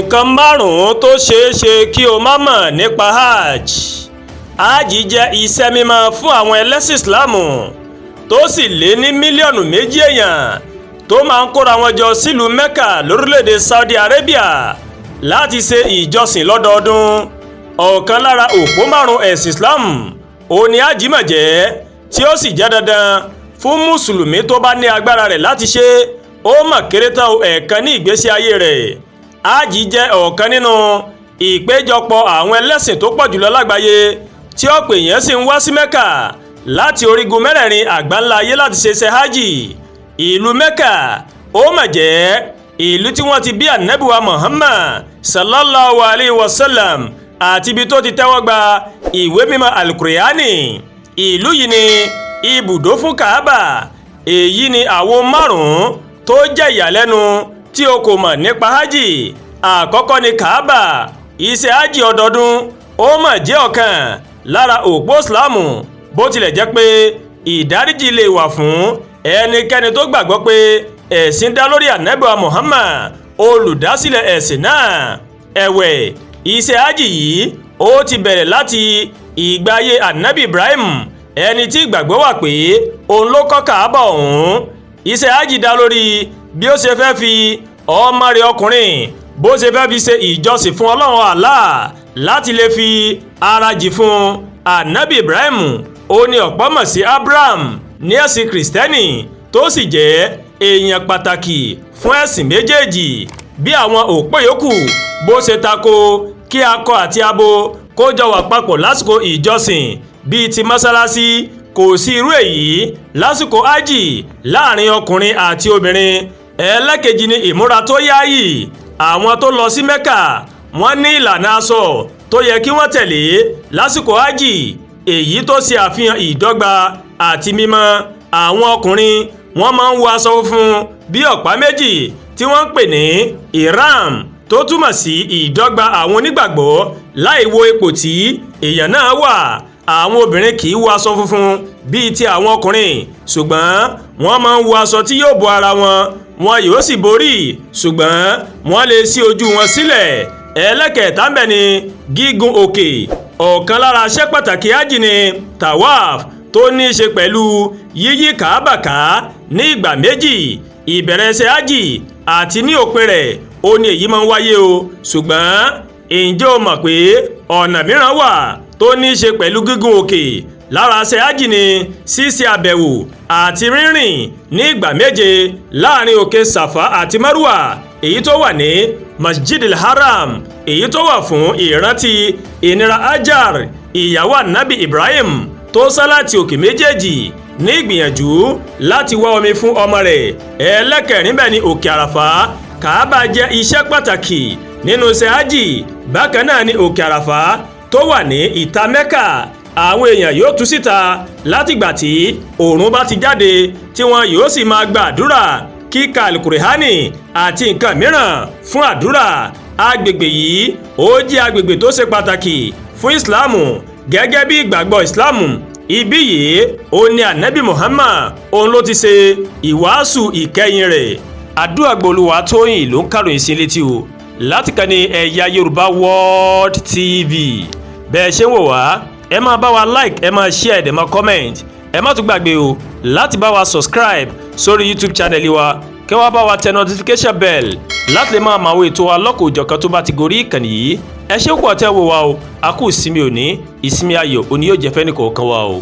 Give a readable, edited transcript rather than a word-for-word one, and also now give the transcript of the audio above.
Nǹkan márùn-ún tó ṣeé ṣe kí o má mọ̀ nípa Hajj. Hajj jẹ́ iṣẹ́ mímọ́ fún àwọn ẹlẹ́sìn Islam tó sì lé ní mílíọ̀nù 2 èèyàn tó máa ń kóra wọn jọ sílùú Mecca lórílẹ̀‐èdè Saudi Arabia láti ṣe ìjọsìn lọ́dọọdún. Ọ̀kan lára òpó márùn-ún ẹ̀sìn Islam òun ni Hajj mà jẹ́, tí ó sì jẹ́ dandan fún mùsùlùmí tó bá ní agbára rẹ̀ láti ṣe ó mà kéré tán ẹ̀ẹ̀kan ní ìgbésí ayé rẹ̀. Hajj jẹ́ ọ̀kan nínú ìpéjọpọ̀ àwọn ẹlẹ́sìn tó pọ̀ jùlọ lágbàáyé, tí ọ̀pọ̀ èèyàn sì ń wá sí Mecca láti orígun mẹ́rẹ̀ẹ̀rin àgbáńlá ayé láti ṣe iṣẹ́ Hajj. Ìlú Mecca ó mà jẹ́ ìlú tí wọ́n ti bí Ànábì wa Muhammad sallallahu alayhi wa sallam àti ibi tó ti tẹ́wọ́ gba ìwé mímọ́ Alukur'ani. Ìlú yìí ni ibùdó fún Kaaba. Èyí ni àwọn márùn-ún tó jẹ́ ìyàlẹ́nu tí o kò mọ̀ nípa Hajj. Àkọ́kọ́ ni Kaaba. Iṣẹ́ Hajj ọdọọdún ó mà jẹ́ ọ̀kan lára òpó Ìsìláàmù, bó tilẹ̀ jẹ́ pé ìdáríjì lè wà fún ẹnikẹ́ni tó gbàgbọ́ pé ẹ̀sìn dá lórí Ànábì wa Muhammad, olùdásílẹ̀ ẹ̀sìn náà. Ẹ̀wẹ̀, iṣẹ́ Hajj yìí ó ti bẹ̀rẹ̀ láti ìgbà ayé Ànábì Ibrahim, ẹni tí ìgbàgbọ́ wà pé òun ló kọ́ Kaaba ọ̀hún. Iṣẹ́ Hajj dá lórí bí ó ṣe fẹ́ fi ọmọ rẹ̀ ọkùnrin, bó ṣe fẹ́ fi ṣe ìjọsìn fún Ọlọ́run Allah láti lè fi ara jì fún. Ànábì Ibrahim ó ní ọ̀pọ̀ mọ̀ sí Abraham ní ẹ̀sìn Kìrìsìtẹ́nì, tó sì jẹ́ èèyàn pàtàkì fún ẹ̀sìn méjèèjì. Bí àwọn òpó yòókù bó ṣe tako kí akọ àti abo kó jọ wà papọ̀ lásìkò ìjọsìn bíi ti mọ́sálásí, kò sí irú èyí lásìkò Hajj láàrin ọkùnrin àti obìnrin. Ẹlẹ́kejì ni ìmúra tó yáàyì. Àwọn tó lọ sí Mecca, wọ́n ní ìlànà aṣọ tó yẹ kí wọ́n tẹ̀lé lásìkò Hajj, èyí tó ṣe àfihàn ìdọ́gba àti mímọ́. Àwọn ọkùnrin, wọ́n máa ń wọ aṣọ funfun bí ọ̀pá méjì tí wọ́n ń pè ní ihram, tó túmọ̀ sí ìdọ́gba àwọn onígbàgbọ́ láì wo ipò tí èèyàn náà wà. Àwọn obìnrin kì í wọ aṣọ funfun bíi ti àwọn ọkùnrin, ṣùgbọ́n wọ́n máa ń wọ aṣọ tí yóò bo ara wọn, wọn yóò sì borí, ṣùgbọ́n wọ́n lè ṣí ojú wọn sílẹ̀. Ẹlẹ́kẹ̀ẹ́ta ń bẹ̀ ni gígùn òkè. Ọ̀kan lára iṣẹ́ pàtàkì Hajj ni tawaf, tó ní í ṣe pẹ̀lú yíyí Kàábà ká ní ìgbà méjì. Ìbẹ̀rẹ̀ iṣẹ́ Hajj àti ní òpin rẹ̀ ó ní èyí máa ń wáyé o. Ṣùgbọ́n ǹjẹ́ o mọ̀ pé ọ̀nà mìíràn wà tó ní í ṣe pẹ̀lú gígùn òkè? Lára iṣẹ́ Hajj ni ṣíṣe àbẹ̀wò àti rírìn ní ìgbà 7 láàrin òkè Safa àti Marwa, èyí tó wà ní Masjid al-Haram, èyí tó wà fún ìrántí ìnira Hajar, ìyàwó Anabi Ibrahim, tó sá láti òkè méjèèjì ní ìgbìyànjú láti wá omi fún ọmọ rẹ̀. Ẹlẹ́kẹ̀rin bẹ́ẹ̀ ni òkè Àràfá. Kàábà jẹ́ iṣẹ́ pàtàkì nínú iṣẹ́ Hajj. Bákan náà ni òkè Àràfá tó wà ní ìta Mẹ́kà. Àwọn èèyàn yóò tú síta látìgbà tí òòrùn bá ti jáde, tí wọn yóò sì máa gba àdúrà, kíka Alukur'ani àti nǹkan mìíràn fún àdúrà. Agbègbè yìí ó jẹ́ agbègbè tó ṣe pàtàkì fún Ìsìláàmù gẹ́gẹ́ bí ìgbàgbọ́ Ìsìláàmù. Ibí yìí ó ní Anabi Muhammad òun ló ti ṣe ìwàásù ìkẹyìn rẹ̀. Àdúràgbòlùwà Tóyìn ló ń kàròyìn sí létí o láti kàn ní Ẹ̀yà Yorùbá World TV. Bẹ́ẹ̀ ṣe ń wò wá, ẹ máa bá wa like, ẹ máa share, ẹ dẹ̀ máa comment. Ẹ má tún gbàgbé o láti bá wa subscribe sórí YouTube channel wa, kí wọ́n bá wa tẹ notification bell láti lè máa mọ àwọn ètò wa lọ́kọ̀ọ́jọ̀kan tó bá ti gorí ìkànnì yìí. Ẹ ṣé púpọ̀ tẹ́ wò wá o. A kú ìsinmi òní, ìsinmi ayọ̀ òní yóò jẹ́ fẹ́ni kọ̀ọ̀kan wa o.